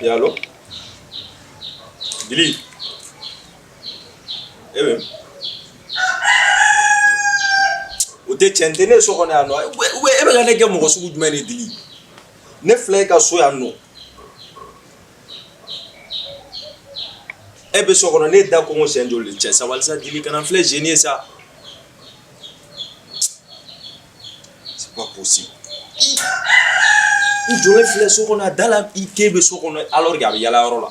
Allo Dili e bɛ o tɛ cɛ n tɛ ne so kɔnɔ yan nɔ e bɛ ka ne kɛ mɔgɔ sugu jumɛn de Dili ne filɛ e ka so yan nɔ e bɛ so kɔnɔ ne da kɔngɔ siɲɛ joli cɛ sabali sa Dili kana n filɛ gêne ye sa. C'est pas possible. I jɔlen filɛ so kɔnɔ a da la i k'e bɛ so kɔnɔ alors que a bɛ yala yɔrɔ la.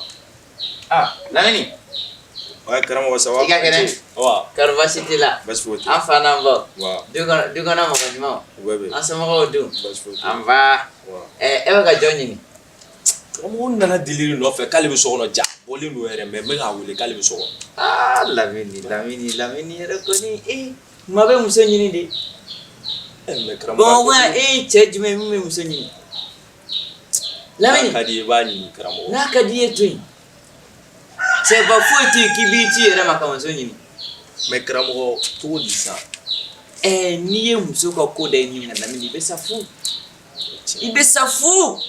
Ah, Lamini. Ouais, karamɔgɔ ça va? I ka kɛnɛ? Wa. Kɔri baasi t'i la? Baasi foyi tɛ. An fa n'an baw. Wa. Du kɔnɔ du kɔnɔ mɔgɔ ɲumanw. U bɛɛ bɛ yen. An somɔgɔw dun? Baasi foyi tɛ. An ba. Wa. Ɛ e bɛ ka jɔn ɲini? Karamɔgɔ nana Dili de nɔfɛ k'ale bɛ so kɔnɔ ja bɔlen don yɛrɛ mais n bɛ k'a wele k'ale bɛ so kɔnɔ. Aa Lamini Lamini Lamini yɛrɛ kɔni ee maa bɛ muso ɲini de. Eh, mais karamɔgɔ. Bamakɔ yan e ye cɛ jumɛn ye min bɛ muso ɲini? Lamini. N'a ka di i ye i b'a ɲini karamɔgɔ. N'a ka di i ye to yen. Cɛba foyi tɛ yen k'i b'i t'i yɛrɛ ma ka muso ɲini. Mais karamɔgɔ cogo di sa? Ɛɛ n'i ye muso ka ko da i ni kan Lamini i bɛ sa fu. I bɛ sa fu.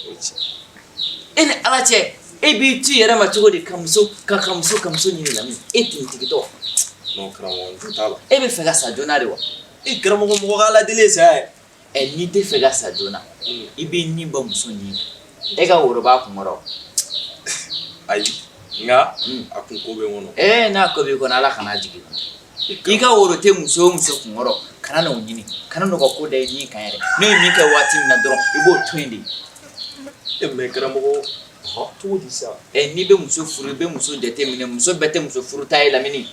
E ni Ala cɛ e b'i t'i yɛrɛ ma cogo di ka muso ka ka muso ka muso ɲini Lamini e tentigitɔ. Non karamɔgɔ n jo t'a la. E bɛ fɛ ka sa joona de wa? E karamɔgɔ mɔgɔ ka Ala deli ye saya ye. Ɛ n'i tɛ fɛ ka sa joona i b'i ni bɔ muso ɲini e ka woro b'a kun kɔrɔ. Ayi nka a kun ko bɛ n kɔnɔ. Ee n'a ko b'i kɔnɔ Ala kana jigin i kɔnɔ. I ka woro tɛ muso o muso kun kɔrɔ kana n'o ɲini kana n'o ka ko da i ni kan yɛrɛ n'o ye min kɛ waati min na dɔrɔn i b'o to yen de. E mais karamɔgɔ cogo di sa? Ɛ n'i bɛ muso furu i bɛ muso jateminɛ muso bɛɛ tɛ muso furuta ye Lamini.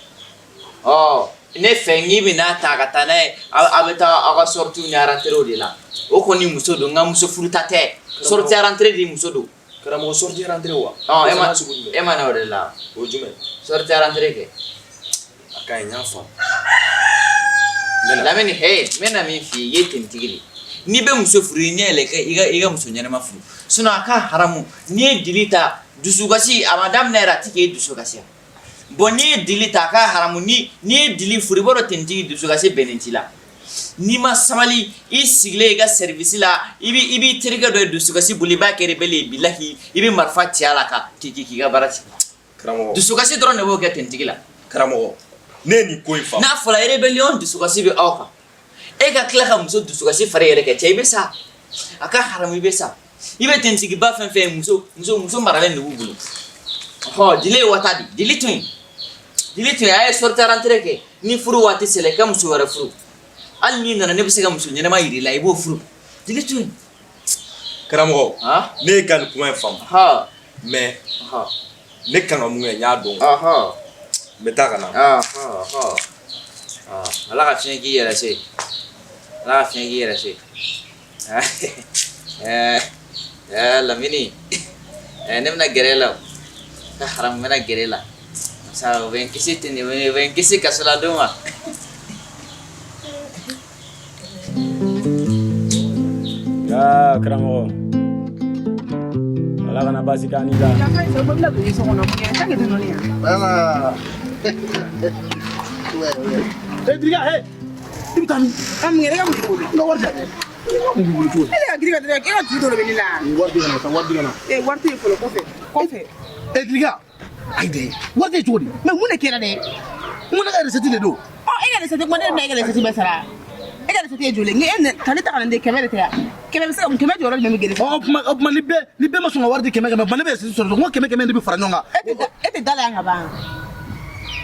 Ɔ ne fɛ n'i bɛna ta ka taa n'a ye aw bɛ taa aw ka sorties ni rentrées de la o kɔni muso don nka muso furuta tɛ sortie rentrée de muso don. Karamɔgɔ sortie rentrée wa? Ɔ e ma na o de la. O ye jumɛn? Sortie rentrée kɛ. A ka ɲi n y'a faamu. Lamini he n bɛna min f'i ye i ye tenitigi de ye n'i bɛ muso furu i ɲɛ yɛlɛ i ka muso ɲɛnama furu sinon a ka haramu n'i ye dili ta dusukasi a ma daminɛ yɛrɛ a ti k'e dusu kasi. Bon n'i ye dili ta a ka haramu ni n'i ye dili furu i b'a dɔn tenitigi dusukasi bɛnnen t'i la n'i ma sabali i sigilen i ka service la i b'i i terikɛ dɔ ye dusukasi bolo i b'a kɛ rebelle ye bilahi i bɛ marifa ci a la ka k'i k'i ka baara ci karamɔgɔ dusukasi dɔrɔn de b'o kɛ tenitigi la karamɔgɔ ne ye nin ko in faamu n'a fɔra rébellion dusukasi bɛ aw kan e ka tila ka muso dusukasi fara i yɛrɛ kan cɛ i bɛ sa a ka haramu i bɛ sa i bɛ tenitigiba fɛn fɛn ye muso muso muso maralen de b'u bolo ɔ dili ye wata di dili to yen dili to yen a ye sortie rentrée kɛ ni furu waati sera i ka muso wɛrɛ furu hali n'i nana ne bɛ se ka muso ɲɛnama yir'i la i b'o furu dili to yen. Karamɔgɔ ne ye ka nin kuma in faamu mais ne kan ka mun kɛ n y'a dɔn n bɛ taa ka na. Ala ka fiɲɛ k'i yɛrɛ se ala ka fiɲɛ k'i yɛrɛ se. Ɛɛ Lamini ne bɛna gɛrɛ e la ka haramu n bɛna gɛrɛ e la sa o bɛ n kisi ten o bɛ n kisi kasoladon ma. Aa karamɔgɔ ala kana baasi k'an n'i la. Voilà. Hey, Diriga, hey! I bɛ taa min? A mun kɛ ne ka mun kɛ N ka wari di yan dɛ. Mun b'i bolo cogo di? E ka girin ka e ka juru dɔ de bɛ ne la. Wari di ka na sa, wari di ka na. Ee wari tɛ yen fɔlɔ kɔfɛ kɔfɛ. E Diriga, ayi dɛ, wari tɛ yen cogo di? Mais mun de kɛra dɛ? N ko ne ka recette de don. Ɔ e ka recette kuma ne bɛna e ka recette bɛɛ sara. E ka recette ye joli ye? E ka ne ta ka na di 100 de tɛ yan. 100 bɛ se ka 100 jɔyɔrɔ jumɛn bɛ gere? Ɔ o tuma ni bɛɛ ma sɔn ka wari di 100 100 o tuma ne bɛ recette sɔrɔ n ko 100 100 de bɛ fara ɲɔgɔn kan. E tɛ da la yan ka ban.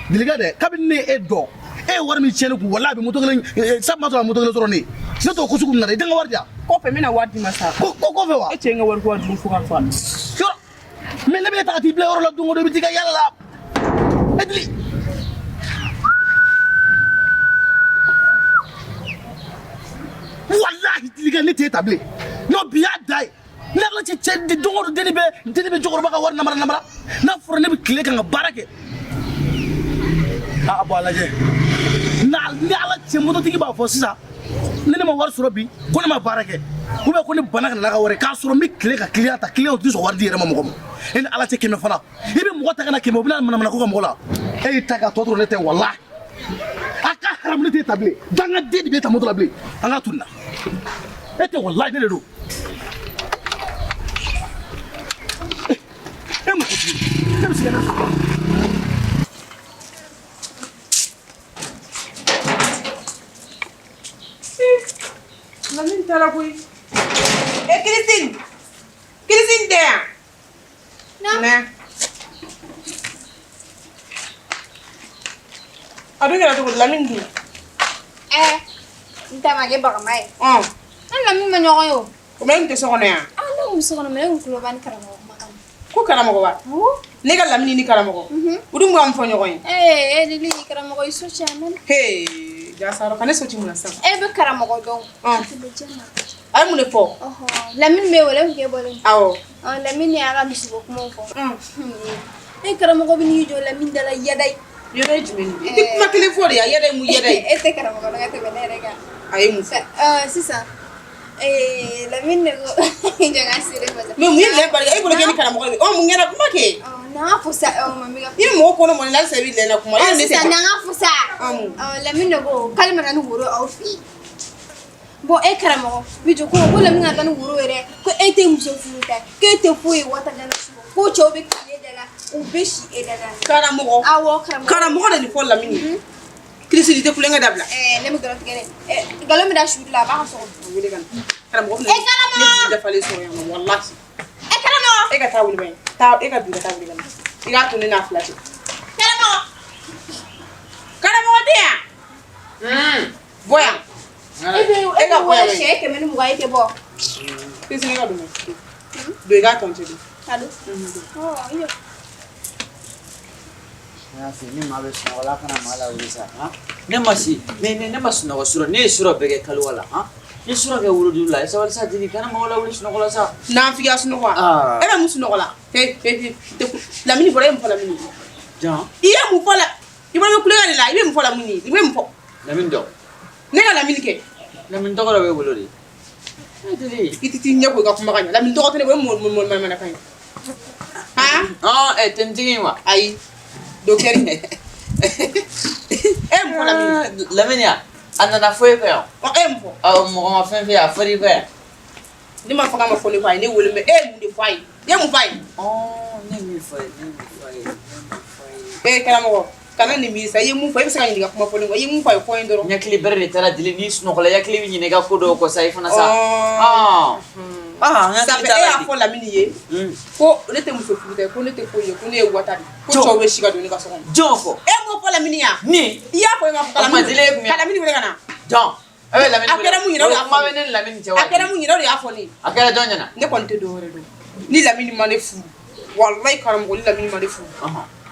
Diriga dɛ, kabini ne e dɔn e ye wari min tiɲɛ ne kun walahi a bɛ moto kelen sa ma sɔrɔ a moto kelen sɔrɔ ne ye. Ne t'o ko sugu ninnu na dɛ, i tɛ n ka wari di yan. Kɔfɛ n bɛna wari d'i ma sa. Ko kɔfɛ wa? E cɛ ye n ka wari ko dun fo ka fa. Yɔrɔ mais ne bɛ ta ka t'i bila yɔrɔ la don o don i bɛ t'i ka yala la. E dili. Walahi Diliga ne t'e ta bilen. Non bi y'a da ye. Ne ala cɛ cɛ don o don denni bɛ cɛkɔrɔba ka wari namara namara. N'a fɔra ne bɛ tile kan ka baara kɛ. A bɔ a lajɛ. Na ni ala cɛ mototigi b'a fɔ sisan ni ne ma wari sɔrɔ bi ko ne ma baara kɛ ou bien ko ne banna ka na n'a ka wari ye k'a sɔrɔ n bɛ tile ka client ta client tɛ sɔn wari di yɛrɛ ma mɔgɔ ma e ni ala cɛ 100 fana i bɛ mɔgɔ ta ka na 100 o bɛna manamana ko ka mɔgɔ la e y'i ta k'a tɔ tora ne tɛ walahi a ka haramu ne t'e ta bilen dangaden de b'e ta moto la bilen an ka tunu na e tɛ walahi ne de don. E bɛ se ka ne sɔrɔ. Lamini taara koyi. E Christine! Christine tɛ yan? Na. A dun kɛra cogo di Lamini dun? Ɛɛ n ta ma kɛ bagama ye. Ɔn. An Lamini ma ɲɔgɔn ye o. O ma e tun tɛ so kɔnɔ yan? Ah ne tun bɛ so kɔnɔ mais ne tun tulo b'a ni karamɔgɔ kumakan na. Ko karamɔgɔ wa? Awɔ. Ne ka Lamini ni karamɔgɔ. U dun bɛ ka mun fɔ ɲɔgɔn ye? Ee e Lili karamɔgɔ i so ci a mɛnna. Hee Jasaro ka ne so ci mun na sisan? E bɛ karamɔgɔ dɔn. Ɔn. A tɛ bɔ diɲɛ ma. A ye mun de fɔ? Ɔhɔn Lamini bɛ wele k'e bɔlen. Awɔ. Ɔ Lamini y'a ka misiko kumaw fɔ. E karamɔgɔ bɛ n'i jɔ Lamini da la yada ye. Yada ye jumɛn ye? I tɛ kuma kelen fɔ de ya yada ye mun yada ye? E tɛ karamɔgɔ dɔn ka tɛmɛ ne yɛrɛ kan. A ye mun fɔ? Ɔ sisan ee Lamini de ko jɔ n ka seere fɔ sa. Mais mun ye lɛ barika e bolo k'e ni karamɔgɔ de bɛ ɔ mun kɛra kuma kɛ? Ɔ n'an ka fɔ sa ɔ mami ka. I bɛ mɔgɔ kɔnɔ mɔni la halisa i bɛ lɛ na kuma. Ɔ sisan n'an ka fɔ sa. Ɔ mun? Ɔ Lamini de ko k'ale ma na ni woro aw fɛ yen. Bon e karamɔgɔ bi jɔ ko ko Lamini ka taa ni woro yɛrɛ ko e tɛ muso furu ta k'e tɛ foyi ye wata la su ko cɛw bɛ tile da la u bɛ si e da la. Karamɔgɔ. Awɔ karamɔgɔ. Karamɔgɔ de nin fɔ Lamini ye. Kirisi i tɛ kulonkɛ dabila. Ɛɛ ne bɛ nkalon tigɛ dɛ. Ɛ nkalon bɛ da su la a b'a ka so kɔnɔ. Wele ka na. Karamɔgɔ E karamɔgɔ! ne jigi dafalen sɔrɔ yan nɔ walahi. E karamɔgɔ! E ka taa wuli ba ye. Taa e ka bi ka taa wuli ka na. I k'a to ne n'a fila cɛ. Karamɔgɔ! Karamɔgɔ tɛ yan. Bɔ yan. E bɛ E ka e bɛ bɔ yan. wele siɲɛ 120 e tɛ bɔ. Kirisi ne ka don. Don i k'a tɔ cɛ don. Ka don. Ɔ i jɔ. Ne y'a f'i ye ni maa bɛ sunɔgɔ la a kana maa lawuli sa han ne ma si ne ne ne ma sunɔgɔ surɔ ne ye surɔ bɛɛ kɛ kaliwa la han n ye surɔ kɛ worodugu la i sabali sa jeli kana mɔgɔ lawuli sunɔgɔ la sa. N'an f'iya sunɔgɔ wa? Aa. E bɛ mun sunɔgɔ la? He he he. Tɛ ku- Lamini bɔra e ye mun fɔ Lamini ye? Jan I ye mun fɔ la? I bɔra bɛ kulonkɛ de la i bɛ mun fɔ Lamini ye? I bɛ mun fɔ? Lamini dɔn Ne ka Lamini kɛ. Lamini tɔgɔ dɔ b'e bolo de. E jeli. I tɛ t'i ɲɛ ko i ka kuma ka ɲɛ. Lamini tɔgɔ tɛ ne bolo, o ye mun manamanakan ye? Han? Ɔn ɛ tenitigi in wa. Ayi. Docteur. E ye mun fɔ Lamini ye? Lamini ya a nana fɔ e kɔ yan. Ɔ e ye mun fɔ? Ɔ mɔgɔ ma fɛn f'e ye a fɔra i kɔ yan. Ne ma fɔ k'a ma fɔ ne kɔ a ye ne wele mais e ye mun de fɔ a ye? I ye mun fɔ a ye? Ɔn ne ye min fɔ a ye ne ye min fɔ a ye ne ye min fɔ a ye. Ee karamɔgɔ kana nin miiri sa i ye mun fɔ e bɛ se ka ɲininka kuma fɔlen kɔ i ye mun fɔ a ye fɔ n ye dɔrɔn. Ɲɛkili bɛrɛ de taara deli n'i sunɔgɔla i hakili bɛ ɲinɛ i ka ko dɔw kɔ sa i fana sa. Ɔɔ. Ɔn. Ah n Ça hakili fait t'a e la y'a de. fɔ Lamini ye ko ne tɛ muso furu tɛ ko ne tɛ foyi ye ko ne ye wata de ye ko Jɔn? cɛw bɛ si ka don ne ka so kɔnɔ. Jɔn fɔ? E m'o fɔ Lamini ye wa? Ne. I y'a fɔ e m'a fɔ ka O kuma Lamini deli e kun ka Lamini wele ka na. Jɔn. E bɛ Lamini A kɛra mun ɲɛna o de y'a O kuma fɔ bɛ ne. ne ni Lamini cɛ wa? A kɛra mun ɲɛna o de y'a fɔ ne ye. A kɛra jɔn ɲɛna? Ne kɔni tɛ dɔwɛrɛ dɔn ni Lamini ma ne furu walayi karamɔgɔ ni Lamini ma ne furu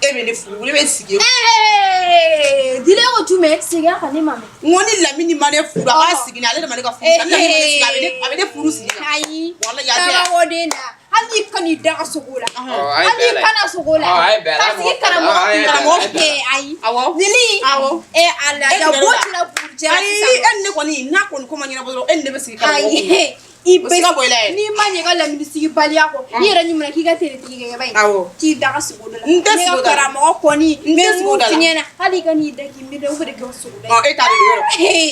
e bɛ ne furu ne bɛ sigi. Ee dile ko jumɛn segin a kan ne ma mɛn. N ko ni Lamini ma ne furu a b'a sigi ni ale de ma ne ka furu sa ni Lamini ma ne sigi a bɛ ne furu sigi na. Ayi. Walayi a tɛ yan. Karamɔgɔ den na hali n'i kan'i da ka sogo la. a ye Hali bɛn n'i la. kana sogo la. Ɔ, a ye bɛn la. Ka sigi karamɔgɔ A ye kun bɛn la. karamɔgɔ kɛ ayi. Awɔ. Lili. Awɔ. E ala E ja tigɛra bo la. cira burujɛ la Ayi sisan. e ni ne kɔni n'a kɔni ko ma ɲɛnabɔ dɔrɔn e ni ne bɛ sigi karamɔgɔ kun. Ayi. I O siga bɔ i la yɛrɛ. N'i ma ɲɛ i ka lamini sigibaliya kɔ i yɛrɛ ɲuman k'i ka teritigi kɛ ba ye. Awɔ. K'i da ka sogo dɔ la. N tɛ Ne sogo ka da la. karamɔgɔ kɔni. N tɛ sogo da la. N bɛ mun f'i ɲɛna hali i ka n'i da k'i miiri o de kɛ sogo da ye. Ɔ e t'a de don yɔrɔ.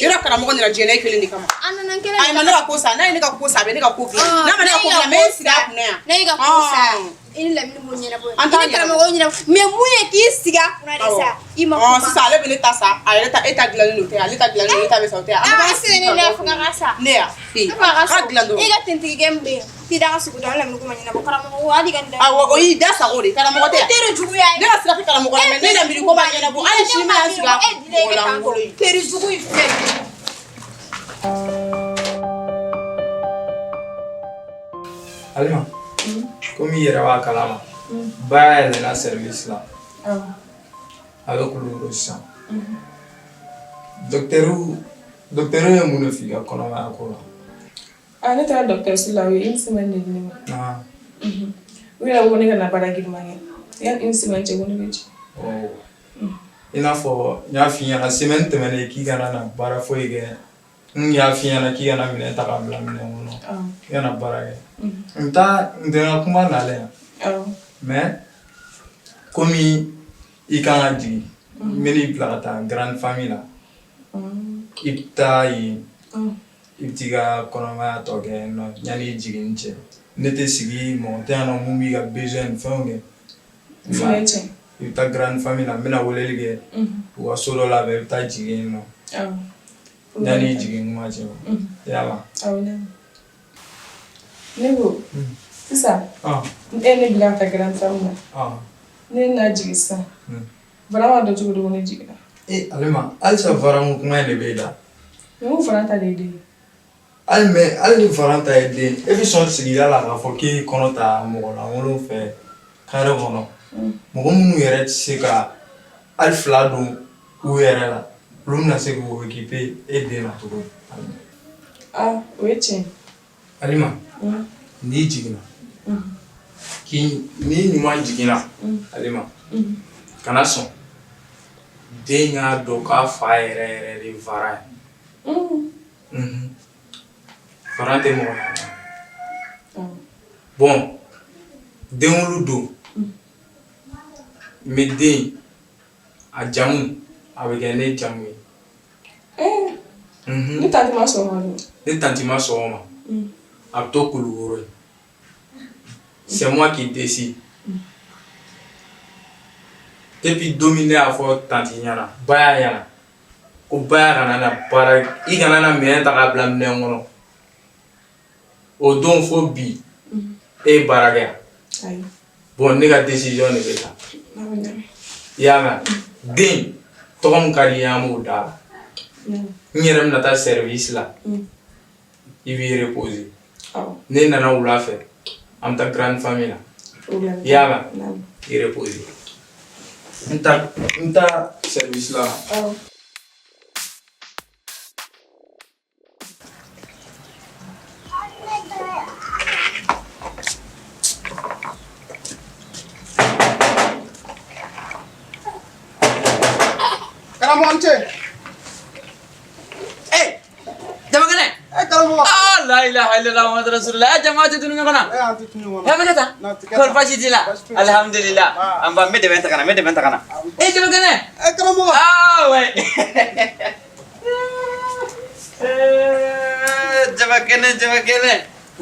Yɔrɔ karamɔgɔ nana diɲɛ na e kelen de kama. A nana n kelen Ayi ma ne ka ko sa n'a ye ne ka ko sa a bɛ ne ka ko dilan. N'a ma ne ka ko dilan n bɛ sigi a kunna yan. N'a y'i ka ko sa i ni lamini b'o ɲɛnabɔ. An t'a I ni karamɔgɔ ɲɛnabɔ mais mun ye k'i sigi a kunna de sa i ma Ɔ kuma. sisan ale bɛ ne ta sa a yɛrɛ ta e ta dilannen don o tɛ ale ta dilannen don e ta bɛ sa o tɛ. An bɛ Ah, taa sisan ne n'a fɔ k'a ka sa. Ne ya. E fa ka K'a dilan so. dɔrɔn. I ka tentigikɛ min bɛ yen k'i da ka sogo da lamini ko ma ɲɛnabɔ karamɔgɔ ko hali ka nin da. Awɔ o y'i da sago de karamɔgɔ tɛ yan. O teri juguya ye. Ne ka sira tɛ karamɔgɔ la mais ne lamini ko ma ɲɛnabɔ hali sini n bɛna n sigi a E dilen mɔgɔ e ka tan lankolon ye. teri jugu in filɛ nin ye. Alima, komi i yɛrɛ b'a kalama, baara yɛlɛnna service la, a bɛ Kulukoro sisan. Docteur ye mun de f'i ka kɔnɔmaya ko la? Ah, ne taara dɔgɔtɔrɔso la u ye une semaine de di ne ma. Ah, U yɛrɛ ko ne kana baara girinman kɛ. Yani une semaine cɛ ko ne bɛ jigin. ɔ, i n'a fɔ n y'a f'i ɲɛna semaine tɛmɛnen k'i kana na baara foyi kɛ. N y'a f'i ɲɛna k'i kana minɛn ta k'a bila minɛn kɔnɔ. I kana baara kɛ. N t'a n tɛ n ka kuma nalen yan. Mais komi i kan ka jigin, n bɛn'i bila ka taa grande famille la. I bɛ taa yen. I bɛ t'i ka kɔnɔmaya tɔ kɛ yen nɔ yanni i jiginni cɛ. Ne tɛ sigi mɔgɔ tɛ yan nɔ mun b'i ka besoin ni fɛnw kɛ. O fana ye tiɲɛ. I bɛ taa grande famille la, n bɛna weleli kɛ. U ka so dɔ labɛn, i bɛ taa jigin yen nɔ. Awɔ. Yanni i jigin kuma cɛ. I y'a mɛn? Awɔ, n y'a mɛn. Ne ko sisan e ye ne bila ka taa grande famille la. Ne na jigin sisan. Varan b'a dɔn cogo di ko ne jiginna? Ee Alima, halisa Varan ko kuma in de b'e da. Mais n ko Varan ta de ye den ye. Hali mais hali ni Varan ta ye den e bɛ sɔn sigida la k'a fɔ k'e ye kɔnɔ ta mɔgɔ lankolon fɛ carré kɔnɔ. Mɔgɔ minnu yɛrɛ tɛ se ka hali fila don u yɛrɛ la, olu bɛna se k'u occuper e den na cogo di? Ah, o ye tiɲɛ ye. Alima, n'i jiginna, k'i n'i ɲuman jiginna, Alima, kana sɔn den k'a dɔn k'a fa yɛrɛ yɛrɛ de ye Varan ye. Varan tɛ mɔgɔ ɲɛnama ye. Bon, denwolo don, mais den a jamu a bɛ kɛ ne jamu ye. Ni tanti ma sɔn o ma dun? Ni tanti ma sɔn o ma, a bɛ to Kulukoro yen. C'est moi qui décide. Depuis don min ne y'a fɔ tanti ɲɛna, Baya ɲɛna, ko Baya kana na baara, i kana na minɛn ta k'a bila minɛn kɔnɔ. O don fo bi, e ye baara kɛ yan? Ayi. Bon, ne ka décision de bɛ ta. I y'a mɛn? Den tɔgɔ min ka di i ye, an b'o d'a la. N yɛrɛ bɛna taa service la. I b'i reposer. Ne nana wula fɛ, an bɛ taa grande famille la. I y'a mɛn? I reposer. N taa service la. Karamɔgɔ ni ce. Eh, Jamakɛnɛ. Eh, karamɔgɔ. Ah, la ilaha illallah Muhammadu rasulullah. Eh, jama tɛ tunu ɲɔgɔn na. Eh, an tɛ tunu ɲɔgɔn na. Eh, bɛ kɛ tan. Kɔri baasi t'i la. Alhamdulillah. An ba n bɛ dɛmɛ ta ka na, n bɛ dɛmɛ ta ka na. Eh, Jamakɛnɛ. Eh, karamɔgɔ. Ah, ouais. Jabakɛnɛ, Jabakɛnɛ.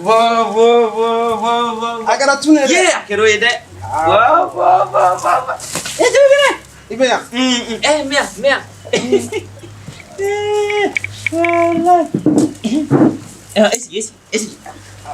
Bɔ bɔ bɔ bɔ bɔ. A kɛra tunu ye dɛ. Ye, a kɛra o ye dɛ. Bɔ bɔ bɔ bɔ bɔ. Eh, Jabakɛnɛ. I bɛ yan. Eh, n bɛ yan, n bɛ yan. Eh, e sigi, e sigi, e sigi.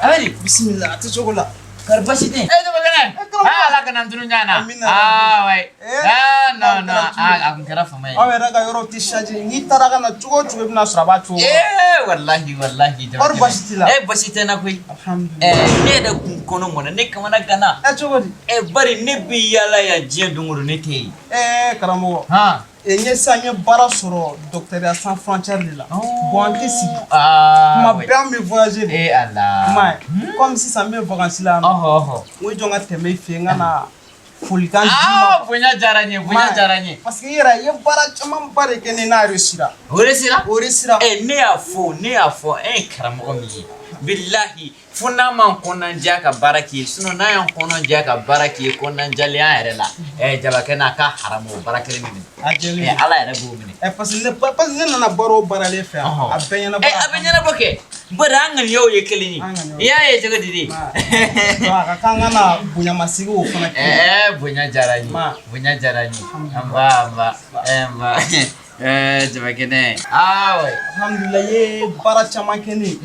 A bɛ di? Bisimila, a tɛ cogo la. Kɔri baasi tɛ yen. Eh, Jabakɛnɛ. Ah, Ala kana n tunu ɲɔgɔn na. Ah, ouais. Ah, non, non. Ah, a kun kɛra fama ye. Aw yɛrɛ ka yɔrɔ tɛ changer, n'i taara ka na cogo o cogo, i bɛna sɔrɔ a b'a cogo. Eh, walahi, walahi. Kɔri baasi t'i la? Eh, baasi tɛ n na koyi. Alhamdulilayi. Eh, ne yɛrɛ kun kɔnɔ mɔnna, ne kamana ganna. Eh, cogo di? Eh, bari ne bɛ yaala yan diɲɛ don o don, ne tɛ yen. Eh, karamɔgɔ. Han. N ye sisan n ye baara sɔrɔ docteur sans frontière de la. Bon, an tɛ sigi. Ah, Kuma ouais. bɛɛ an bɛ voyager de. Eh, Ala. I m'a ye. Comme sisan n bɛ vacances la yan nɔ. Ɔhɔ, ɔhɔ. N ko i jɔ n ka tɛmɛ i fɛ yen n ka na folikan d'i ma. Ah, bonya diyara n ye, bonya diyara n ye. Parce que i yɛrɛ i ye baara camanba de kɛ ne n'a réussira. O réussira? O réussira. Eh, ne y'a fɔ, e ye karamɔgɔ min ye. Bilahi, fo n'a ma n kɔnɔnajɛya ka baara k'i ye, sinon n'a y'an kɔnɔnajɛya ka baara k'i ye kɔnɔnajɛlenya yɛrɛ la, eh, Jabakɛnɛ a ka haramu o baara kelen bɛ minɛ. A jɛlen. Eh, Ala yɛrɛ b'o minɛ. Eh, parce que ne nana baara o baara le fɛ yan, a bɛɛ ɲɛnabɔ. Eh, a bɛ ɲɛnabɔ kɛ. Bari an ŋaniyaw ye kelen ye. I y'a ye cogo di de? A ka kan ka na bonyamasigi o fana kɛ. Eh, bonya diyara n ye. Bonya diyara n ye. An ba, an ba, eh, an ba. Eh, Jabakɛnɛ. Ah, ouais. Alhamdulilayi, i ye baara caman kɛ ne ye.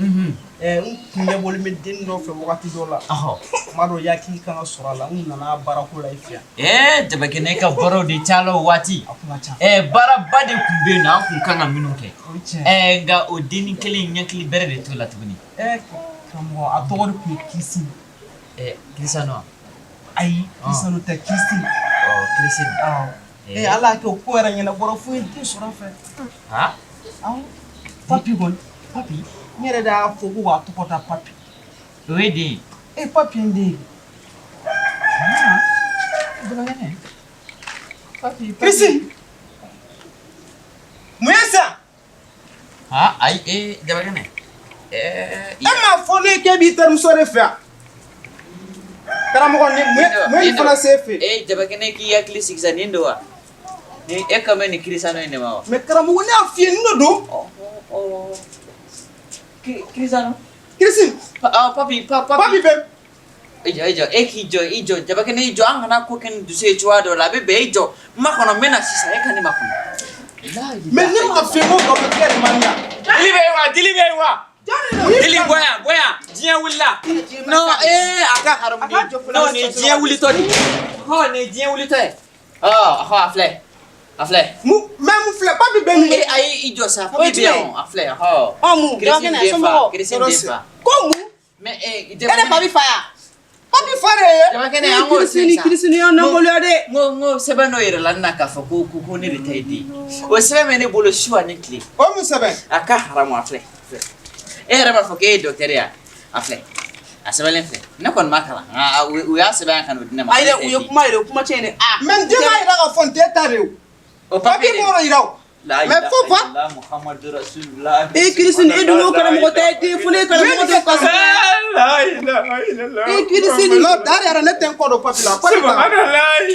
Eh, n kun ɲɛbɔlen bɛ den dɔ fɛ wagati dɔ la. Kuma dɔ yakili kan ka sɔrɔ a la, n nana baarako la i fɛ yan. Eh, Jabakɛnɛ ka baaraw de cayala o waati. A kun ka ca. Eh, baaraba de kun bɛ yen nɔ, an kun kan ka minnu kɛ. O ye tiɲɛ. Eh, nka o dennin kelen in ɲɛkili bɛrɛ de t'o la tuguni. Eh, karamɔgɔ, a tɔgɔ de kun ye Kirisi. Eh, Kirisano. Ayi, Kirisano tɛ, Kirisi. Ɔ, Kirisi. Awɔ. Eh, Ala y'a kɛ o ko yɛrɛ ɲɛnabɔra fo n ye den sɔrɔ a fɛ. Han? Awɔ. Papi kɔni. Papi. N yɛrɛ de y'a fɔ ko k'a tɔgɔ da Papi. O ye den ye. Eh, Papi ye n den ye. Jabakɛnɛ. Papi. Kirisi. Mun ye sisan? Ah, ayi, eh, Jabakɛnɛ. Eh, E m'a fɔ ne ye k'e b'i terimuso de fɛ yan. Karamɔgɔ, ni mun ye nin fana se e fɛ yen? Eh, Jabakɛnɛ, k'i hakili sigi sa, nin don wa? Ni e kan bɛ nin Kirisano in de ma wa? Mais karamɔgɔ, ne y'a f'i ye nin de don. Kirisano. Kirisi. Ah, papi, papi. Papi bɛ. I jɔ, i jɔ, e k'i jɔ, i jɔ, Jabakɛnɛ, i jɔ, an kana ko kɛ ni dusu ye cogoya dɔ la, a bɛ bɛn, i jɔ, n makɔnɔ, n bɛ na sisan, e ka ne makɔnɔ. Mais ne m'a f'i ye ko nkalon tigɛ de man di yan. Dili bɛ yen wa? Dili bɛ yen wa? Dili, bɔ yan, bɔ yan, diɲɛ wulila. Non, ee, a ka haramu de. Non, nin ye diɲɛ wulitɔ de ye. Hɔ, nin ye diɲɛ wulitɔ ye. Ɔ, hɔ, a filɛ, a filɛ. Mu mais mun filɛ, papi bɛ min? E, ayi, i jɔ sa, papi bɛ yan, a filɛ, hɔ. Ɔ mun? Kirisi Jabakɛnɛ, den fa, somɔgɔw? Kirisi den fa. Ko mun? Mais E de fa bɛ fa yan? Papi fa de ye. Jabakɛnɛ, an k'o Kirisini, sisan. Kirisini y'an maloya dɛ. N ko sɛbɛn dɔ yɛrɛ la ne na k'a fɔ ko ne de ta ye den ye. O sɛbɛn bɛ ne bolo su ani tile. O mun sɛbɛn? A ka haramu, a filɛ. E yɛrɛ b'a fɔ k'e ye docteur ye wa? A filɛ. A sɛbɛnlen filɛ. Ne kɔni ma kalan. Nka u y'a sɛbɛn yan ka n'o di ne ma. Ayi dɛ, u ye kuma yɛrɛ, o kuma tiɲɛ dɛ. Ah. Mais n den m'a yira k'a fɔ n den ta de ye o. O Papi papier m'o yɔrɔ yira o. La Mais ilaha faut voir. illallah Muhammadu Rasulullah. E Kirisini, e dun ko karamɔgɔ ta ye den fo ne ye karamɔgɔ tɛ kaso. La ilaha illallah. E Kirisini. Non, dari yɛrɛ ne tɛ n kɔ don papi la. Papi ta. Subhanallah. E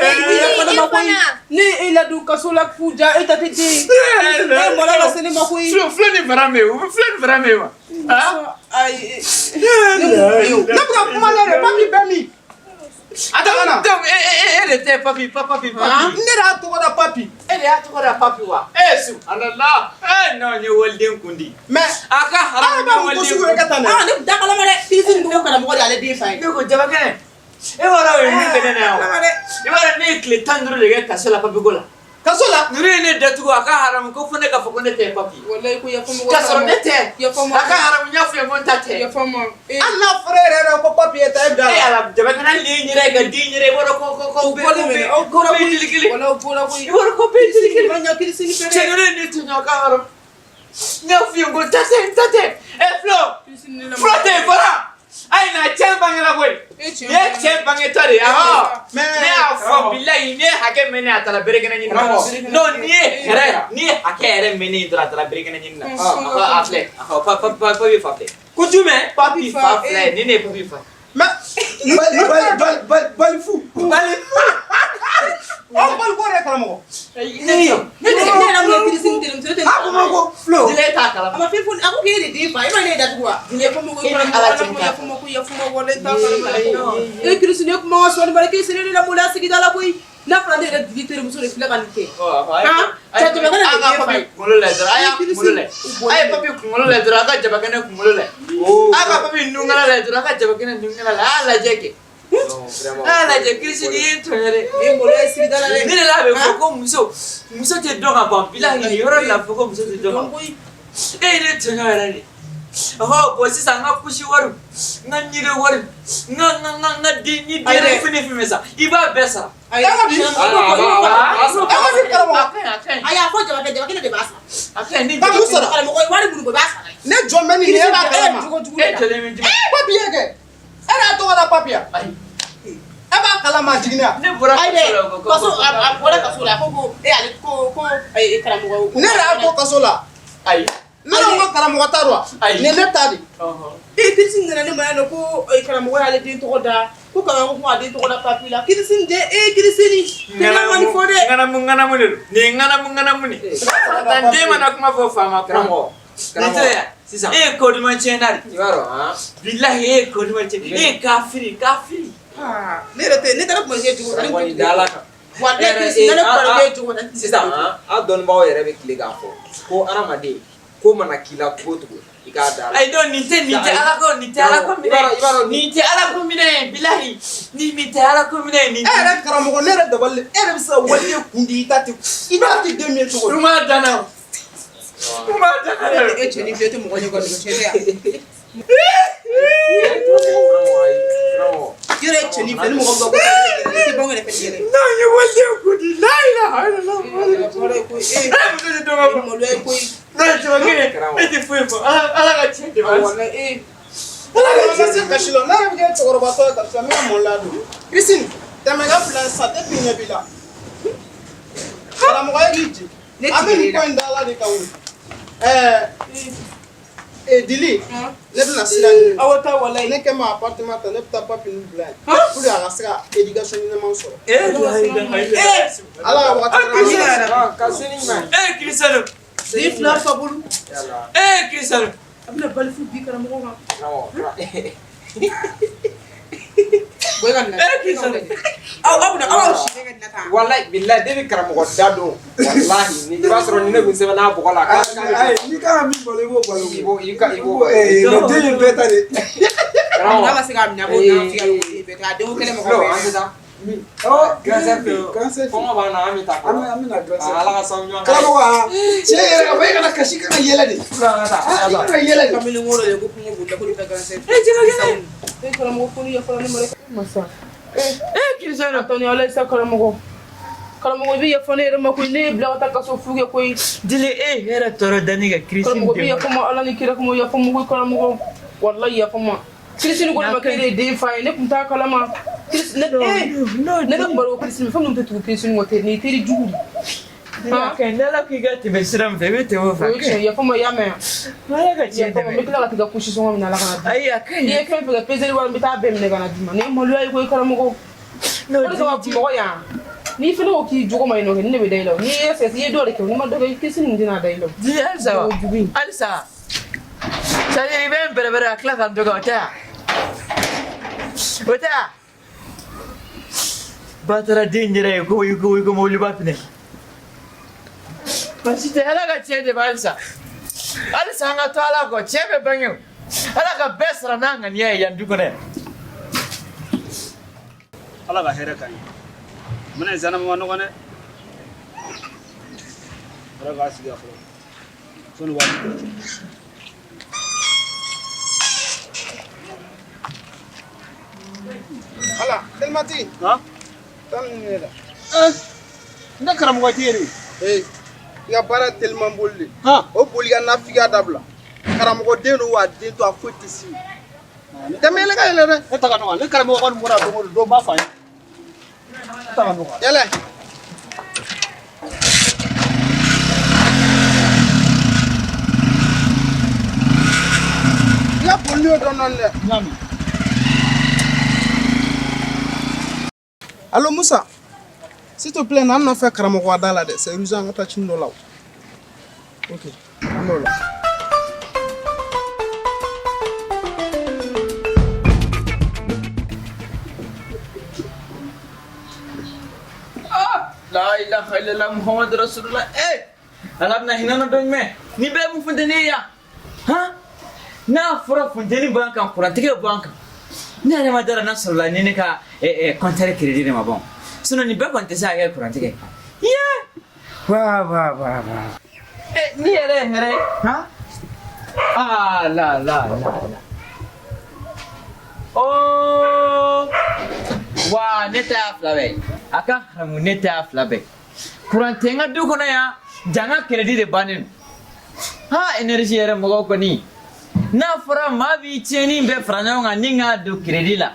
E ma koyi. fana. Ne e ladon kaso la k'u ja, e ta tɛ den ye. E maloya lase ne ma koyi. Filɛ ni fara min ye, u bɛ filɛ ni fara min ye wa? Ayi. Ne bɛ ka kuma ne de, papi bɛ min? Attends, donc e de tɛ papi, papi, papi. Ne de y'a tɔgɔ da papi. E de y'a tɔgɔ da papi wa? E subhanallah. E non, n ye waliden kun di. Mais A ka haramu, aw n bɛ ye mun ko waliden sugu kun de kɛ tan dɛ? Ah, ne tun t'a kalama dɛ. Kirisini ko karamɔgɔ de y'ale den fa ye. Ne ko Jabakɛnɛ, e b'a dɔn o ye min kɛ ne na yan wa? Kalama dɛ. I b'a dɔn ne ye tile 15 de kɛ kaso la papi ko la. Kaso la. Ninnu ye ne datugu, a ka haramu, ko fo ne ka fɔ ko ne tɛ papi ye. Walayi ko yafa ma. K'a sɔrɔ ne tɛ. Yafa ma. A ka haramu, n y'a f'i ye ko n ta tɛ. Yafa ma. Ee. Hali n'a fɔra e yɛrɛ yɛrɛ ko papi ye ta e bila E la. ala, Jabakɛnɛ, hali n'i ye n yɛrɛ ye ka den yɛrɛ, i b'a dɔn ko O bɛɛ bɔlen ko minɛ. bɛɛ Aw ko bɔra bɛɛ koyi. jeli kelen. Walayi aw bɔra koyi. I b'a dɔn ko bɛɛ ye jeli kelen. Ma ɲa Kirisini fɛ Cɛ dɛ. ninnu ye ne tɔɲɔ, a ka haramu. N y'a f'i ye ko n ta tɛ, n ta tɛ. Ɛ Flo, Kirisini ne la. Flo tɛ yen fɔlɔ. Ayi na cɛ bangela koyi. E tiɲɛ Nin ye cɛ bangetɔ de ye, ahɔ. Mais Ne y'a fɔ bilayi, n'i ye hakɛ mɛn ne a taara berekɛnɛ ɲini na. Non, n'i ye hɛrɛ, n'i ye hakɛ yɛrɛ mɛn ne dɔrɔn a taara berekɛnɛ ɲini na. A filɛ, a papi fa filɛ. Ko jumɛn? Papi fa filɛ, nin de ye papi fa. Mais Bali bali bali bali balifu. Bali. Aw bali ko yɛrɛ karamɔgɔ. Ne Ne de ne yɛrɛ mun ye Kirisini terimuso ne tɛ. A ko ma ko Flo. Dile t'a A kalama. ma fɛn fɔ, a ko k'e de den fa, e ma ne datugu wa? Yafa ma koyi, E ni Ala cɛ n t'a Yafa ma koyi, yafa ma walayi n t'a kalama. E Kirisini, e kuma ka sɔnni bari Kirisini ne la maloya sigida la koyi. N'a fɔra ne yɛrɛ Dili terimuso de filɛ ka nin kɛ. Cɛ Jabakɛnɛ de A ka den fa papi ye. kunkolo lajɛ dɔrɔn, a y'a kunkolo lajɛ. A ye papi kunkolo lajɛ dɔrɔn, a ka Jabakɛnɛ kunkolo lajɛ. A ka papi nunkala lajɛ dɔrɔn, a ka Jabakɛnɛ nunkala lajɛ. A y'a lajɛ kɛ. A y'a lajɛ, Kirisini, i ye n tɔɲɔ dɛ. E maloya ye sigida la dɛ. Ne de la a bɛ fɔ ko muso tɛ dɔn ka ban, bilahi nin yɔrɔ de la fɔ ko muso tɛ dɔn ka ban. Koyi. E ye ne tɔɲɔ yɛrɛ de. Ɔhɔ, bon sisan n ka kusi wari, n ka ɲire wari, n ka n ka n ka n ka den ni den yɛrɛ fɛn fɛn bɛ sa, i b'a bɛɛ sara. Ayi. E ka di. E ka di karamɔgɔ. A ka ɲi, a ka ɲi. Ayi, a fɔ Jabakɛ, Jabakɛ de b'a sara. A ka ɲi ni Papi sara. Karamɔgɔ ye wari minnu bɔ, i b'a sara. Ne jɔn bɛ nin ye, e b'a E kalama. jogo jugu E de la. jɔlen bɛ jumɛn? Papi ye kɛ. E de y'a tɔgɔ da papi ya. Ayi. E b'a kalama a jiginna. Ne bɔra Ayi kaso la dɛ, ko kaso a bɔra kaso la, a ko e ale ko karamɔgɔ. Ne yɛrɛ y'a bɔ kaso la. Ayi. Ne yɛrɛ ko karamɔgɔ ta don wa? Ayi. Nin ye ne ta de. Ɔhɔ. E Kirisini nana ne ma yan nɔ ko karamɔgɔ y'ale den tɔgɔ da, ko karamɔgɔ ko a den tɔgɔ da papi la. Kirisini de, e Kirisini, ne ma nin fɔ dɛ. Ŋanamu ŋanamu de don. Nin ye ŋanamu ŋanamu de. Tan den mana kuma fɔ faama Karamɔgɔ. Nin tɛ yan. Sisan. E ye ko duman tiɲɛ na de. I b'a dɔn han. Bilahi e ye ko duman tiɲɛ. E ye kafiri kafiri. Ne yɛrɛ tɛ, ne taara kuma e jogo Karamɔgɔ nin da Ala kan. Walayi Kirisini, ne kuma e jogo Sisan han, aw dɔnnibagaw yɛrɛ bɛ tile k'a fɔ ko hadamaden ko mana k'i la cogo o cogo i k'a da la. Ayi non, nin tɛ Ala ko, nin tɛ Ala ko minɛ. I b'a dɔn Nin tɛ Ala ko minɛ ye bilahi. Nin tɛ Ala ko minɛ ye nin. E yɛrɛ karamɔgɔ, ne yɛrɛ dabali, e yɛrɛ bɛ se ka waliden kun di i ta tɛ den min ye cogo di? Kuma danna o. Kuma danna dɛ. E cɛnin filɛ, e tɛ mɔgɔ ɲɛ kɔni, cɛ tɛ yan. Karamɔgɔ ayi, karamɔgɔ. Yɔrɔ e cɛnin filɛ, ni mɔgɔ min ka ko i tɛ bɔ n yɛrɛ fɛ nin yɛrɛ. Non, n ye waliden kun di. La ilaha illallah. Maloya ye koyi. E muso tɛ dɔn ka ban. Maloya ye koyi. Non, Jabakɛ, e tɛ foyi fɔ. Ala ka tiɲɛ de b'a. Walayi e. Ala ka se kasi la, ne yɛrɛ bɛ kɛ cɛkɔrɔbatɔ ye kasi la, n bɛ ka maloya don. Kirisini, tɛmɛ ka bila sa tɛ bi ɲɛ b'i la. Karamɔgɔ ye k'i ci. Ne An bɛ nin tigɛr'e la. ko in da Ala de kan o. Ɛɛ Dili, ne bɛna sira ɲini. Awɔ taa walayi. Ne kɛ ma appartement ta, ne bɛ taa papi ninnu bila yen. Pour que a ka se ka éducation ɲɛnama sɔrɔ. Eh, la ilaha illallah. Ala ka wagati wɛrɛ Ah, ka sini ɲuman. Eh, Cristiano. Den fila fa bolo. Yala. Eh, Cristiano. A bɛna balifu bi karamɔgɔ kan. Karamɔgɔ. Boy ka nin aw aw bɛna aw si ka nin ta. Walayi bilayi, depuis karamɔgɔ da don, walahi ni i b'a sɔrɔ ni ne kun sɛbɛnna bɔgɔ la. Ayi, n'i kan ka min balo, i b'o balo. I ka i b'o. Mais den ye bɛɛ ta de. N'a ma se k'a minɛ, a b'o n'a tigɛ k'o den bɛɛ ta. A denko kɛlɛ mɔgɔ Flo, bɛɛ. an bɛ taa. Grand sœur fɛ yen. Grand sœur fɛ yen. Kɔngɔ b'an na, an bɛ taa fɔlɔ. An bɛna grand sœur. Ala ka sababu ɲuman k'an ye. Karamɔgɔ, aa, cɛ yɛrɛ ka bɔ, e kana kasi, i kan ka yɛlɛ de. Flo, an ka taa. Ah, i kan ka yɛlɛ de. Kamalen wɔɔrɔ de ko kungo b'u la, k'olu bɛ taa grand sœur fɛ. E jɛgɛ kɛnɛ. E karamɔgɔ, ko ni yafa ne ma dɛ. Masa. E Kirisɛnɛ. Tɔni Ala ye sa karamɔgɔ. Karamɔgɔ, i bɛ yafa ne yɛrɛ ma koyi, ne ye bila ka taa kaso fu kɛ koyi. Dili, e hɛrɛ tɔɔrɔ danni ka Kirisɛnɛ. Karamɔgɔ, i bɛ yafa ma, Ala ni kira kama, yafa ma koyi karamɔgɔ. Walayi, yafa ma. Kirisini ko ne ma k'e de ye den fa ye, ne tun t'a kalama. Ne ne ne tun b'a dɔn ko Kirisini fɛn min tɛ tugu Kirisini kɔ tɛ nin ye teri jugu de. Ni Ala ko i ka tɛmɛ sira min fɛ, i bɛ tɛmɛ o fɛ. O ye tiɲɛ ye, yafa ma, i y'a mɛn. Ala ka tiɲɛ Yafa ma, n bɛ dɛmɛ. tila ka t'i ka kusi sɔngɔ minɛ, Ala kana di. Ayi, a ka ɲi. N'i ye fɛn fɛn kɛ, peseli wari, n bɛ taa bɛɛ minɛ ka na d'i ma. Nin ye maloya ye koyi karamɔgɔ. O de kama Bamakɔ yan, n'i fana ko k'i jogo ma ɲi nɔ kɛ, ni ne bɛ da i la o. N'i ye sɛgɛsɛgɛ, i ye dɔ de kɛ o, n'i ma dɔ kɛ, Kirisini nin tɛna da i la o. Dili, halisa wa? O jugu in. Halisa. C'est à dire i bɛ n bɛrɛbɛrɛ ka tila ka n dɔgɔ, o tɛ wa? O tɛ wa? Batara den yɛrɛ ye ko i ko i ko mobiliba pinɛ. Baasi tɛ, Ala ka tiɲɛ dɛmɛ halisa. Halisa an ka to Ala kɔ, tiɲɛ bɛ bange o. Ala ka bɛɛ sara n'a ŋaniya ye yan du kɔnɔ yan. Ala ka hɛrɛ ka ɲi mana in sanama ma nɔgɔn dɛ. Ala k'a sigi a fɔlɔ sɔnni waati dɔ cɛ. Ala telimati. Han. Taa nin ne la. Ne karamɔgɔ tɛ yen de. Ee, i ka baara teliman boli de. Han. O boli ka nafigiya dabila. Karamɔgɔ den don wa, a den to a foyi tɛ s'i ma. Tɛmɛ, yɛlɛ ka yɛlɛ dɛ. Ne ta ka nɔgɔn, ne karamɔgɔ kɔni bɔra don o don, don b'a fɔ an ye. Ne ta ka nɔgɔn. Yɛlɛ. I ka boli y'o dɔɔnin dɔɔnin dɛ. N y'a mɛn. Allo Musa. S'il te plaît, n'an nɔfɛ karamɔgɔ da la dɛ. C'est urgent, an ka taa cini dɔ la o. Ok, an b'o la. La ilaha illallah Muhammad Rasulullah. Eh! Ala bɛna hinɛ na don jumɛn? Nin bɛɛ ye mun funteni ye yan? Han? N'a fɔra funteni b'an kan, kurantigɛ b'an kan. Ne yɛrɛ ma dara n'a sɔrɔla ni ne ka compteur crédit de ma ban. Sinon nin bɛɛ kɔni tɛ se ka kɛ kurantigɛ. Ye! Wa wa wa wa. Eh, ni yɛrɛ ye hɛrɛ ye. Han? Ah la la la la. Oh! Wa ne ta y'a fila bɛɛ ye. A ka haramu, ne ta y'a fila bɛɛ ye. Kuran tɛ n ka du kɔnɔ yan, ja n ka crédit de bannen don. Ha, énergie yɛrɛ mɔgɔw kɔni. N'a fɔra maa b'i tiɲɛni bɛɛ fara ɲɔgɔn kan ni k'a don crédit la.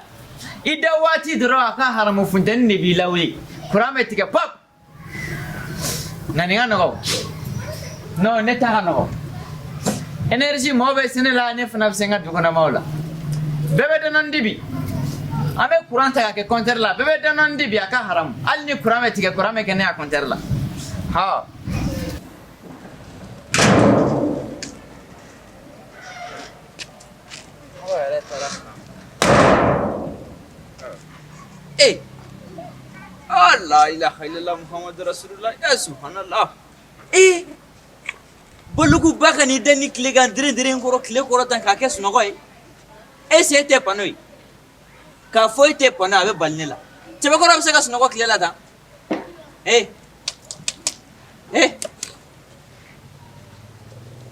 I da waati dɔrɔn, a ka haramu funteni de b'i lawuli. Kuran bɛ tigɛ pap. Nka nin ka nɔgɔn. Non, ne ta ka nɔgɔn. Énergie mɔgɔ bɛ se ne la, ne fana bɛ se n ka du kɔnɔmaw la. Bɛɛ bɛ dɔɔnin di bi. An bɛ kuran ta ka kɛ compteur la, bɛɛ bɛ dɔɔnin di bi, a ka haramu. Hali ni kuran bɛ tigɛ, kuran bɛ kɛ ne ka compteur la. Ha. Mɔgɔ yɛrɛ taara. Eh! Ah, la ilaha illallah Muhammadu Rasulullah. Ya subhanallah. Eh! Bolokuba ka n'i da ni tile kan deren deren kɔrɔ, tile kɔrɔ tan k'a kɛ sunɔgɔ ye. E se tɛ panneau ye. K'a fɔ e tɛ panneau, a bɛ bali ne la. Cɛbakɔrɔ bɛ se ka sunɔgɔ tile la tan. Eh! Eh!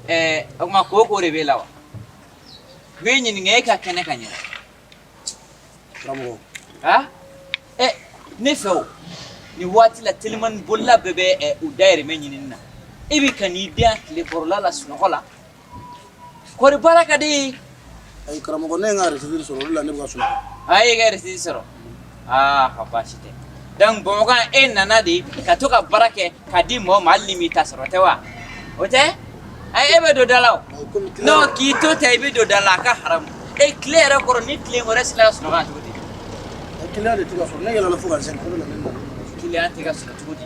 Eh, o tuma koko de b'e la wa? N b'i ɲininka, e ka kɛnɛ ka ɲɛ wa? Karamɔgɔ. Ha? Eh, ne fɛ o. Nin waati la, telimani bolila bɛɛ bɛ u dayirimɛ ɲinini na. E bɛ ka n'i den tile kɔrɔla la sunɔgɔ la. Kɔri baara ka di ye? Ayi karamɔgɔ, ne ye n ka recette sɔrɔ, o de la ne bɛ ka sunɔgɔ. A ye ka recette sɔrɔ. Aa, ka baasi tɛ. Donc Bamakɔ yan, e nana de ka to ka baara kɛ ka di mɔgɔw ma hali ni m'i ta sɔrɔ, tɛ wa? O tɛ? Ayi, e bɛ don da la o. Non, k'i to ten, i bɛ don da la, a ka haramu. E tile yɛrɛ kɔrɔ, ni tile kɔrɔ, e sera ka sunɔgɔ yan cogo di? Client de tɛ ka sɔrɔ, ne yɛlɛla fo ka n sɛgɛn, o de la ne nana. Client tɛ ka sɔrɔ cogo di?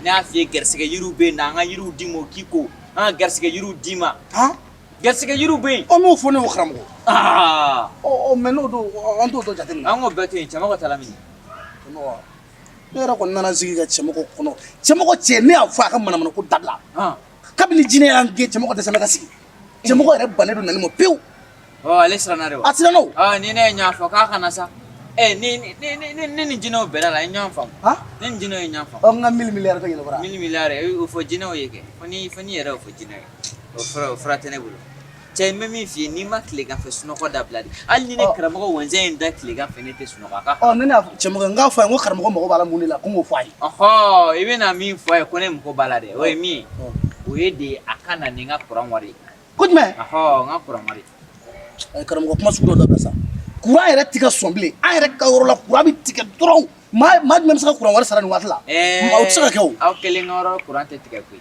Ne y'a f'i ye, gɛrisigɛ yiriw bɛ yen nɔ, an ka yiriw d'i ma, o k'i ko. An ka gɛrisigɛ yiriw d'i ma. Han? Gɛrisigɛ yiriw bɛ yen. Ɔ, m'o fɔ ne o karamɔgɔ. Aa! Ɔ, Mais n'o don, an t'o dɔ jateminɛ. An k'o bɛɛ to yen, cɛmɔgɔ taara min? Cɛmɔgɔ, ne yɛrɛ kɔni nana sigi ka cɛmɔgɔ kɔnɔ. Cɛmɔgɔ cɛ, ne y'a fɔ a ka manamana ko dabila. Kabini jinɛ y'an gɛn, cɛmɔgɔ dɛsɛ bɛ ka sigi. Cɛmɔgɔ yɛrɛ bannen don nali ma pewu. Ɔ, ale siranna de wa? A siranna o. Ɔ, ni ne ye ɲɔgɔn fɔ k'a kana sa. Ni ni ni ni ni jinɛw bɛnna la, i ɲɔgɔn faamu. Ne ni jinɛw ye ɲɔgɔn faamu. Ɔ, n ka mille milliards ko ɲɛnabɔra. Mille milliards, o fɔ jinɛw ye kɛ. Fo ni yɛrɛ y'o fɔ jinɛw ye. O fura tɛ ne bolo. Cɛ, n bɛ min f'i ye, n'i ma tilegan fɛ sunɔgɔ dabila de, hali ni ne karamɔgɔ wɛnzɛn in da tilegan fɛ, ne tɛ sunɔgɔ a ka. Ɔ, ne y'a fɔ cɛmɔgɔ, n k'a fɔ a ye, n ko karamɔgɔ mago b'a la mun de la, ko n k'o fɔ a ye. Ɔhɔ, i bɛna min fɔ a ye ko ne mago b'a la dɛ, o ye min ye, o ye de a ka na ni n ka kuran wari ye. Ko jumɛn? Ɔhɔ, n ka kuran wari. Karamɔgɔ, kuma sugu dɔ dabila sa. Kuran yɛrɛ ti ka sɔn bilen. An yɛrɛ ka yɔrɔ la, kuran bɛ tigɛ dɔrɔn. Maa jumɛn bɛ se ka kuran wari sara nin waati la? O tɛ se ka kɛ o. Aw kelen ka yɔrɔ kuran tɛ tigɛ koyi.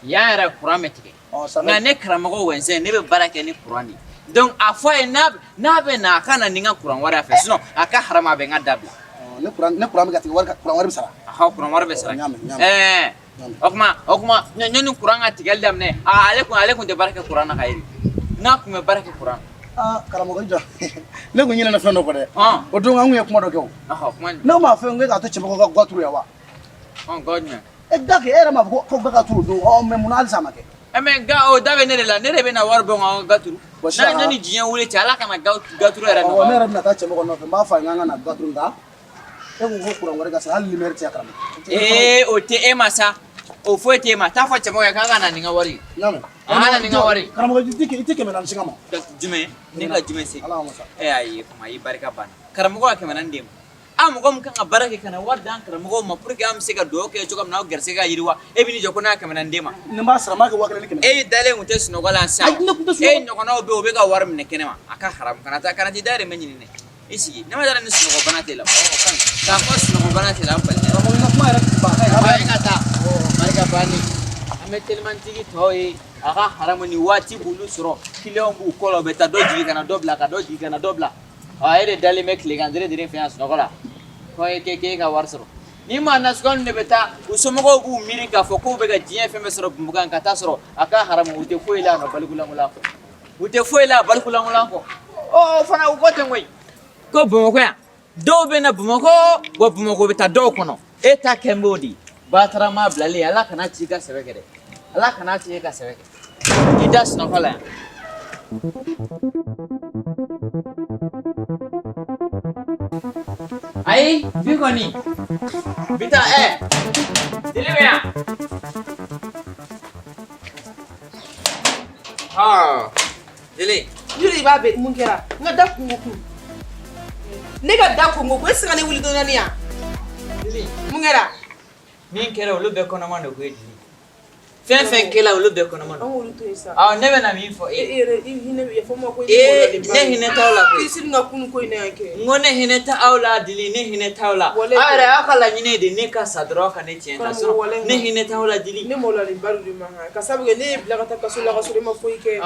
Yan yɛrɛ kuran bɛ tigɛ. Nka ne karamɔgɔ wɛnsɛn, ne bɛ baara kɛ ni kuran de ye. Donc a fɔ a ye, n'a bɛ na, a ka na ni n ka kuran wari a fɛ, sinon a ka haramu, a bɛ n ka dabila. Ne kuran bɛ ka tigɛ, wari ka kuran wari bɛ sara. Ahɔ, kuran wari bɛ sara. N y'a mɛn, n y'a mɛn. O kuma ɲɔni kuran ka tigɛli daminɛ, ale kun tɛ baara kɛ kuran na ka ye n'a kun bɛ baara kɛ kuran na. Aa, karamɔgɔ, i jɔ, ne kun ɲinɛna fɛn dɔ kɔ dɛ. O don an kun ye kuma dɔ kɛ o. Ɔhɔ, kuma Ne m'a fɔ n ko k'a to cɛmɔgɔ ka ga turu yan wa? Ɔn, ga jumɛn? E ga kɛ, e yɛrɛ m'a fɔ ko ga ka turu o don. Ɔ, mais munna halisa a ma kɛ? Ɛ, mais ga o da bɛ ne de la, ne de bɛ na wari bɔ n ka ga turu. Sisan n'a ɲɔni diɲɛ wuli cɛ, Ala kana ga turu yɛrɛ Awɔ, nɔgɔya. Ne yɛrɛ bɛna taa cɛmɔgɔ nɔfɛ, n b'a fɔ a ye k'an ka na ga turu, nka e ko ko kuran wari ka sara, hali lumière tɛ yan, karamɔgɔ. Ee, o tɛ e ma sa, o foyi tɛ e ma. Taa fɔ cɛmɔgɔ ye k'a ka na ni n ka wari ye. N y'a mɛn. A ka na ni n ka wari ye. Karamɔgɔ, i tɛ 400 se ka ma? Jumɛn? Ne ka jumɛn se? Ala ka masa. E ayi, kuma i barika banna. Karamɔgɔ ka 400 d'e ma. An mɔgɔ min kan ka baara kɛ ka na wari d'an karamɔgɔw ma pour que an bɛ se ka dugawu kɛ cogo min na, aw garisɛgɛ ka yiriwa, e bɛ n'i jɔ ko n'a 400 d'e ma. Nin b'a sara, n b'a kɛ 1000 ni 100. E dalen kun tɛ sunɔgɔ la sisan. Ayi, ne kun tɛ sunɔgɔ. E ɲɔgɔnnaw bɛ yen, u bɛ ka wari minɛ kɛnɛ ma. A ka haramu, kana taa, kana t'i dayirimɛ ɲini dɛ. I sigi, ne ma dara ni sunɔgɔbana t'e la. Ɔ, o ka ɲi. K'a fɔ sunɔgɔbana t'e la, an bali. Karamɔgɔ, i ka kuma yɛrɛ ba ka ɲi. E ka taa. Barika banni. An bɛ telimantigi tɔw ye, a ka haramu, ni waati b'olu sɔrɔ, client b'u kɔ la, u bɛ taa dɔ jigin ka na dɔ bila, ka dɔ jigin ka na dɔ bila. Ɔ, e de dalen bɛ tilegan dere dere fɛ yan sunɔgɔ la, ko e k'e ka wari sɔrɔ. Ni maa nasuguya ninnu de bɛ taa, u somɔgɔw b'u miiri k'a fɔ k'u bɛ ka diɲɛ fɛn bɛɛ sɔrɔ Bamakɔ, ka taa sɔrɔ a ka haramu, u tɛ foyi la nɔ balikulankolan kɔ, u tɛ foyi la balikulankolan kɔ. Ɔ, o fana u ko ten koyi, ko Bamakɔ yan, dɔw bɛ na Bamakɔ wa, Bamakɔ bɛ taa dɔw kɔnɔ. E ta kɛ n b'o de ye batarama bilalen. Ala kana ci i ka sɛbɛ kɛ dɛ, Ala kana ci e ka sɛbɛ kɛ. I da sunɔgɔ la yan. Ayi, bi kɔni bi taa. Ɛ, deli bɛ yan. Ɔ, deli. Yuri, i b'a bɛɛ mun kɛra? N ka da kungo kun. Ne ka da kungo kun, e tɛ se ka ne wuli dɔɔni yan? Deli. Mun kɛra? Min kɛra, olu bɛɛ kɔnɔma don koyi. Deli, fɛn fɛn kɛla, olu bɛɛ kɔnɔma An don. k'olu to yen sa. Awɔ, ne bɛna min fɔ E e e yɛrɛ, i hinɛ yafa n ma ko. Ee, ne hinɛ t'aw la koyi. Kirisi ka kunu ko in na yan kɛ. N ko ne hinɛ tɛ aw la, Dili, ne hinɛ t'aw la. Walayi. Aw yɛrɛ, aw ka laɲini ye de ne ka sa dɔrɔn, aw ka ne tiɲɛ ta. Karamɔgɔ, Sinon walayi. ne hinɛ t'aw la, Dili. Ne maloyalen ba de ma kan ka sabu kɛ ne ye bila ka taa kaso la ka sɔrɔ e ma foyi kɛ.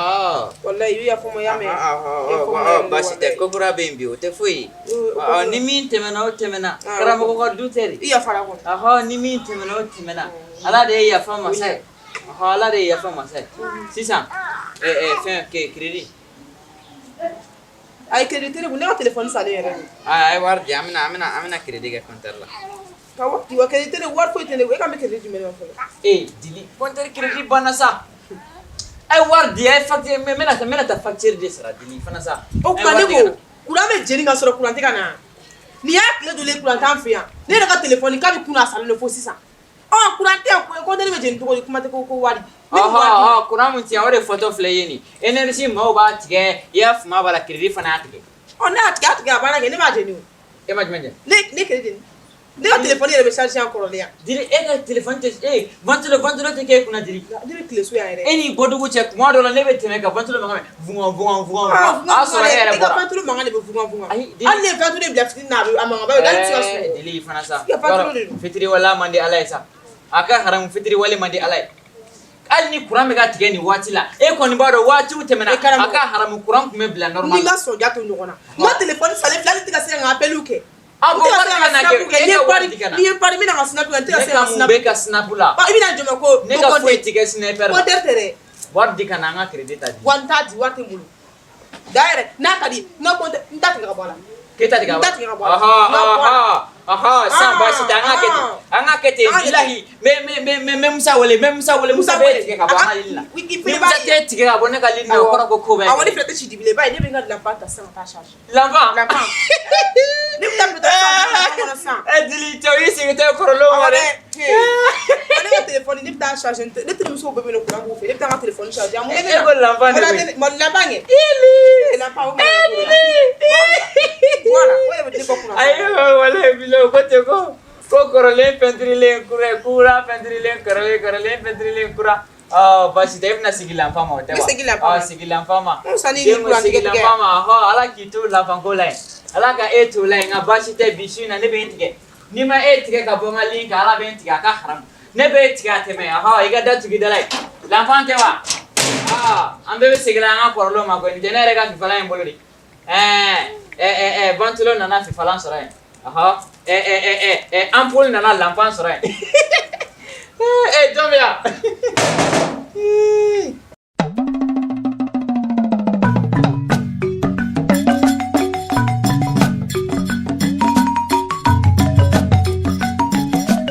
Walayi, i bɛ yafa n ma, i y'a mɛn? Yafa n ma yɛrɛ de, Baasi tɛ. walayi. Ko kura bɛ yen bi, o tɛ foyi ye. O Ɔ, ni min tɛmɛna, o tɛmɛna. Karamɔgɔ ka du tɛ de. I yafara kɔni. Ɔhɔ, ni min tɛmɛna, o tɛmɛna. Ala de ye yafa masa ye. Ɔhɔ, Ala de ye yafa masa ye. Sisan ɛ ɛ fɛn kɛ crédit. Ayi, crédit tɛ ne kun, ne ka téléphone salen yɛrɛ de. Aa, a ye wari di, an bɛna crédit kɛ compteur la. Ka wari di wa? Crédit tɛ ne, wari foyi tɛ ne kun, e ka n bɛ crédit jumɛn de ma fɔlɔ? Ee, Dili, compteur crédit banna sa. A ye wari di, a ye facture, n bɛna taa facture de sara, Dili fana sa. O tuma ne ko kuran bɛ jeni ka sɔrɔ kuran tɛ ka na. Nin y'a tile joli ye kuran t'an fɛ yan? Ne yɛrɛ ka téléphone k'a bɛ kunun, a salen don fo sisan. Ɔ, kuran tɛ yan, compteur bɛ jeni cogo di? Kuma tɛ ko wari. Ne bɛ wari di. Ɔhɔ, kuran mun tiɲɛ, o de photo filɛ i ye nin. Énergie maaw b'a tigɛ, i y'a fuma b'a la, crédit fana y'a tigɛ. Ɔ, ne y'a tigɛ, a tigɛ, a banna kɛ, ne b'a jeni o. E ma jumɛn jɛ? Ne crédit jeni. Ne ka téléphone yɛrɛ bɛ charger yan kɔrɔlen yan. Dili, e ka téléphone tɛ, e ventilo tɛ kɛ e kunna, Dili. Ne bɛ tile so yan yɛrɛ. E ni bɔdugu cɛ, kuma dɔ la ne bɛ tɛmɛ ka ventilo mankan mɛn vugan vugan vugan. Ah, Vugan, a y'a sɔrɔ e yɛrɛ e ka bɔra. ventilo mankan de bɛ fugan fugan. Ayi, Dili. Hali ne ye ventilo bila fitinin na, a bɛ a mankan ba bɛ, hali tɛ se ka sunɔgɔ. Dili fana sa. I ka ventilo de don. Fitiri wala man di Ala ye sa. A ka haramu, fitiri wale man di Ala ye. Hali ni kuran bɛ ka tigɛ nin waati la, e kɔni b'a dɔn waatiw tɛmɛna. E karamɔgɔ. A ka haramu, kuran tun bɛ bila normal. Ni n ka sɔnja to ɲɔgɔn na. N ka téléphone salen filɛ, hali tɛ ka se ka n ka appel kɛ. Ah, N bon, tɛ ka wari se ka ka na snap kɛ, kɛ. e N'i ye ka wari pari di ka na. n'i ye pari, n bɛna n ka snap kɛ, n tɛ ka Ne se ka ka mun snap. bɛ ka snap la? Ɔ, i bɛna jɔn ko Ne ka foyi ti kɛ sniper la. Compteur tɛ dɛ. Wari di ka na, an ka crédit ta di. Wa n t'a di, wari tɛ n bolo. Da yɛrɛ n'a ka di, n ka compteur n t'a tigɛ. bɔ a la. K'e ta tigɛ ka N bɔ ta tigɛ ka bɔ a la. N ka bɔ a la. Ɔhɔ, sisan baasi tɛ, an k'a kɛ ten, an k'a kɛ ten. Bilahi, n bɛ Musa wele, n bɛ Musa wele. Musa b'e tigɛ ka bɔ an ka ligne na. Ni Musa t'e tigɛ ka bɔ ne ka ligne na, o kɔrɔ ko ko bɛ. Awɔ, ne fɛnɛ tɛ si di bilen, i b'a ye ne bɛ n ka lampa ta sisan ka taa charger. Lampa? Lampa. Ne bɛ taa minɛ kɔnɔ sisan. E Dili, cɛw y'i sigi tɛ kɔrɔlenw ma dɛ. Ne ka téléphone, ne bɛ taa charger, ne terimusow bɛɛ bɛ ne courant b'u fɛ, ne bɛ taa n ka téléphone charger. Mun bɛ ne E ko lampa de koyi. Lampa ŋɛ. Ili. Lampa o ma. Voilà, o de bɛ ne bɔ kunna. Ayi, walayi bilayi, ko ten ko kɔrɔlen pɛntirilen kura, kura pɛntirilen kɔrɔlen, kɔrɔlen pɛntirilen kura. Ɔ, baasi tɛ, e bɛna sigi lampa ma, o tɛ wa? N bɛ segin lampa ma. Ɔ, sigi lampa ma. N sanni ni Den ko kuran sigi tigɛ tigɛ. lampa ma. Ɔhɔ, Ala k'i to lampanko la yen. Ala ka e to la yen, nka baasi tɛ, bi su in na ne bɛ n tigɛ. N'i ma e tigɛ ka bɔ n ka ligne kan, Ala bɛ n tigɛ, a ka haramu. Ne bɛ e tigɛ a tɛmɛ. Ɔhɔ, i ka da tugu i da la yen. Lampan tɛ wa? Aa, an bɛɛ bɛ segin an ka kɔrɔlenw ma koyi. Nin tɛ ne yɛrɛ ka fifalan ye n bolo de. Ɛɛ ɛ ɛ ɛ ventilo nana fifalan sɔrɔ yen. Ɔhɔ, ɛ ɛ ɛ ɛ ɛ ampoule nana lampan sɔrɔ yen. Ɛ, jɔn bɛ yan?